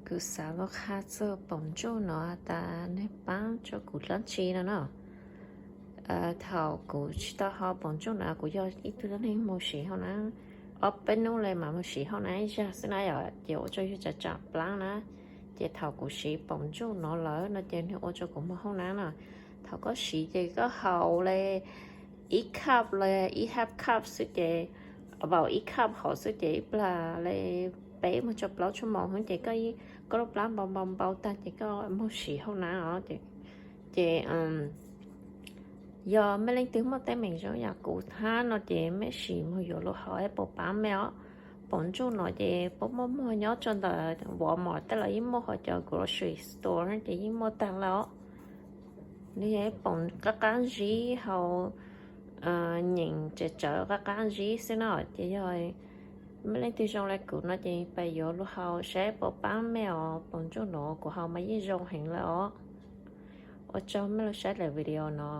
Kuv xav los qha txog poom ntsuj no tas nej paab rua kuv dlaab tsi no no. Thaum kuv tsis tau ho poom ntsuj no, kuv yog ib tug tuab neeg moog siv hauv naav, ob peb nub le mas moog siv hauv naav ib zag xwb na yom, ces ua rua yug tsaam tsaam plaab na. Ces thaum kuv siv poom ntsuj no lawm no ces nwg ua rua kuv moog hauv naav no. Thaum koj siv ces koj haus le ib cup le ib half cup xwb ces, about ib cup hauv xwb ces ib plag le peb moog rua plaub tshuaj moos xwb ces koj, koj lub plaab npau npau npau tag ces koj moog siv hauv naav os. Ces yog mej leej twg muaj teeb meem zoo yam kuv hab no ces mej sim moog yuav lug haus es puas paab mej os. Poom ntsuj no ces puab muaj muag nyob rua ntawm Walmart tej los yeej muaj, ho cov grocery store ces yeej muaj tag lawm os. Nws yog ib poom qaab qaab zib hauv, nyeem tsawv tsawv qaab qaab zib xwb no. Ces yog mej leej twg zoo le kuv no ces pab yuav lug haus saib puas paab mej os. Poom ntsuj no kuv haus mas yeej zoo heev lawm os. Ua tsaug mej lug saib daim video no.